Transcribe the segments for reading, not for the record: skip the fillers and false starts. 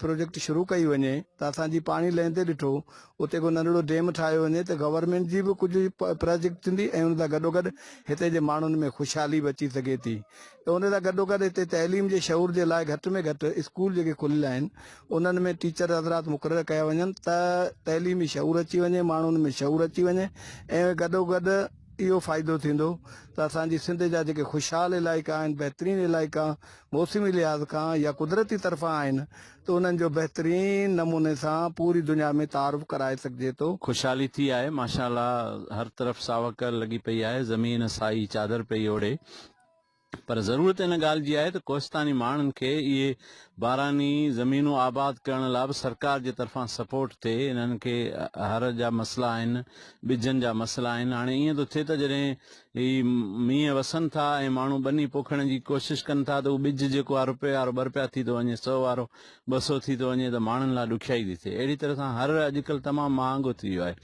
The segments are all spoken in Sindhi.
پروجيڪٽ شروع ڪئي وڃي ته اسان جي پاڻي لهندي ڏٺو اتي ڪو ننڍڙو ڊيم ٺاهيو وڃي ته گورنمينٽ جي به ڪجهه پراجيڪٽ ٿيندي ۽ ان سان گڏوگڏ هتي جي ماڻهن ۾ خوشحالي به اچي سگهي ٿي ته ان سان گڏوگڏ هتي تعليم جي شعور جي لاء گهٽ ۾ گهٽ اسڪول جيڪي کليل آهن انهن ۾ ٽيچر حضرات مقرر ڪيا وڃن ته تعليمي شعور اچي وڃي ماڻهن ۾ شعور اچي وڃي ۽ گڏوگڏ اهو فائدو ٿيندو ته اسان جي سنڌ جا جيڪي خوشحال علائقا آهن بهترين علائقا موسمي لحاظ کان يا قدرتي طرفان آهن ته انهن جو بهترين نموني سان پوري دنيا ۾ تعارف ڪرائي سگهجي ٿو. خوشحالي ٿي آهي ماشاء الله هر طرف ساوڪ لڳي پئي آهي زمين سائي چادر پئي اوڙهي پر ضرورت ان ڳالهه جي آهي ته ڪوهستاني ماڻهن کي اهي باراني زمينون آباد ڪرڻ لاء به سرڪار جي طرفان سپورٽ ٿئي انهن کي هر جا مسئلا آهن ٻجن جا مسئلا آهن هاڻي ائين ٿو ٿئي ته جڏهن هي مينهن وسن ٿا ۽ ماڻهو ٻني پوکڻ جي ڪوشش ڪن ٿا ته اهو ٻج جيڪو آهي رپئي وارو ٻه رپيا ٿي ٿو وڃي سئو وارو 200 ٿي ٿو وڃي ته ماڻهن لاء ڏکيائي ٿي ٿئي. اهڙي طرح سان هر اڄڪلهه تمام مهانگو ٿي ويو آهي.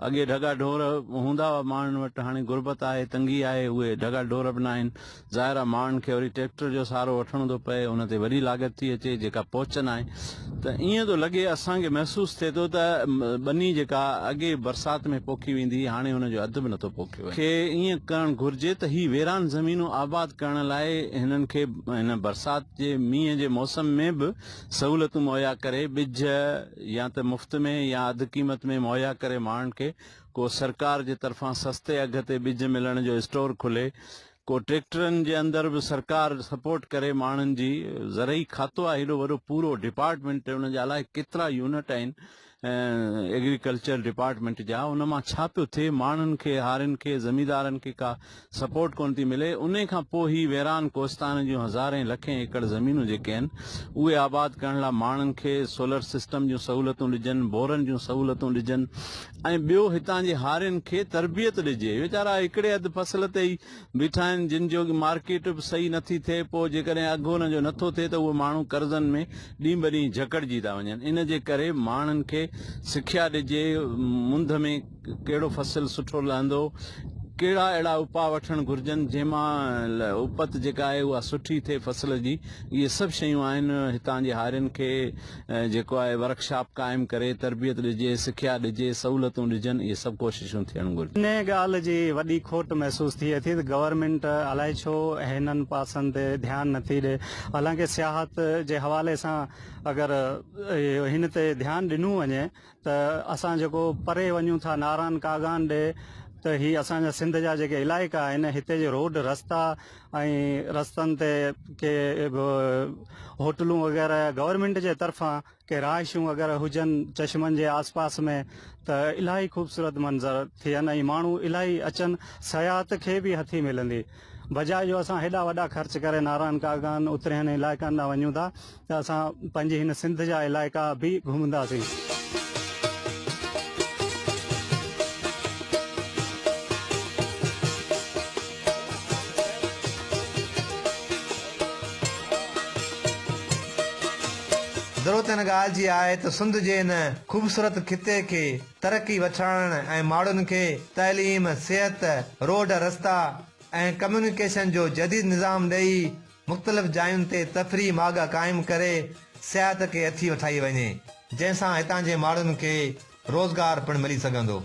اڳي ڍڳا ڍور هوندا هئا ماڻهن وٽ هاڻي غربت آهي، تنگي آهي، اهي ڍڳا ڍور به ناهن. ظاهر آهي ماڻهن کي وري ٽريڪٽر جو سهارو وٺڻو ٿو پئي، ان تي وڏي لاڳت ٿي اچي جيڪا پهچ ناهي ته ائين ٿو لڳي اسان کي محسوس ٿئي ٿو ته ٻني جيڪا اڳي برسات ۾ پوکي ويندي هئي هاڻي ان جو اڌ به نٿو پوکيو وڃي. کي ائين ڪرڻ گهرجي ته هي ويران زمينون آباد ڪرڻ لاء هنن کي هن برسات جي مينهن جي موسم ۾ به سهولتون مهيا ڪري ٻج يا ته مفت ۾ يا اڌ قيمت ۾ مهيا ڪري ماڻهن کي ڪو سرڪار جي طرفان سستي اگهه تي ٻج ملڻ جو اسٽور کلي ڪو ٽريڪٽرن جي اندر به سرڪار سپورٽ ڪري ماڻهن جي زرعي کاتو آهي هيڏو وڏو پورو ڊپارٽمينٽ ان جا الائي ڪيترا يونٽ آهن ايگريڪلچر ڊپارٽمينٽ جا ان مان ڇا پيو ٿئي ماڻهن کي هارين کي زميندارن کي ڪا سپورٽ ڪونه ٿي ملي انهي کان پوء هي ويران ڪوهستان جون هزارين لکين ايڪڙ زمينون جيڪي آهن اهي آباد ڪرڻ لاء ماڻهن کي سولر سسٽم جون سهولتون ڏجن بورن جون سهولتون ڏجن ۽ ٻيو هتان جي هارين کي تربيت ڏجي ويچارا هڪڙي اڌ فصل تي ئي بيٺا آهن جن جو مارڪيٽ به صحيح نٿي ٿئي پوء جيڪڏهن اگهه انهن جو نٿو ٿئي ته اهي ماڻهو قرضن ۾ ڏينهن به ڏينهن جڪڙجي ٿا وڃن ان جي ڪري ماڻهن کي سکيا ڏجي مند ۾ ڪهڙو فصل سٺو لهندو ڪهڙا اهڙا اپاء وٺڻ گهرجن جنهن مان اپت جيڪا آهي اها سٺي ٿئي فصل جي اهي سڀ شيون آهن هتان جي هارين کي جيڪو آهي ورڪشاپ قائم ڪري تربيت ڏجي، سکيا ڏجي، سهولتون ڏجن، اهي سڀ ڪوششون ٿيڻ گهرجن. انهيء ڳالهه جي وڏي کوٽ محسوس ٿئي ٿي ته گورنمينٽ الائي ڇو هنن پاسن تي ڌيان نٿي ڏئي. حالانڪه سياحت جي حوالي سان اگر هن تي ڌيان ڏنو وڃي ته اسان جيڪو پري وڃون ٿا ناران ڪاغان ڏي ته هي اسان جا سنڌ جا جيڪي علائقا آهن هتي جي روڊ رستا ۽ رستن تي ڪي به هوٽلون وغيره گورنمينٽ جي طرفان ڪي رهائشون وغيره هجن چشمن جي آس پاس ۾ ته الاهي خوبصورت منظر ٿين ۽ ماڻهو الاهي اچن سياحت کي به هٿي ملندي بجاء جو اسان هيڏا وڏا خرچ ڪري ناران ڪاغان اترين علائقن ڏانهن وڃون ٿا ته اسان پنهنجي هن سنڌ جا علائقا به گهمنداسين. ضرورت ان ڳالهه جي آهي ته سنڌ جي هن خوبصورت خطي کي ترقي وٺرائڻ ۽ ماڻهن کي تعليم، صحت، روڊ رستا ۽ ڪميونيڪيشن جو جديد نظام ڏئي مختلف جاين تي تفريحي ماڳ قائم ڪري سياحت کي هٿي وٺائي وڃي، جنهن سان هتان جي ماڻهن کي روزگار پڻ ملي سگهندو.